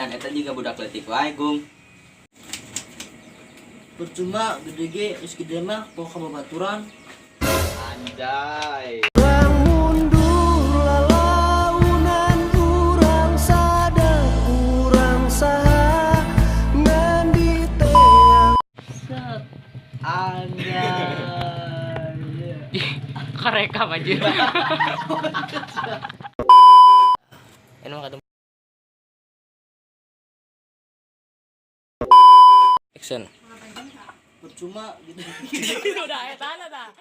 Permainan eta juga budak leutik wae, Gung. Percuma gede ge geus gede mah poho ka babaturan. Anjay. Urang mundur lalaunan, urang sadar urang saha ngan di tengah. Set. Anjay. Karekam aja. Ini mah kadang. Action. Percuma gitu. Udah, eta tah.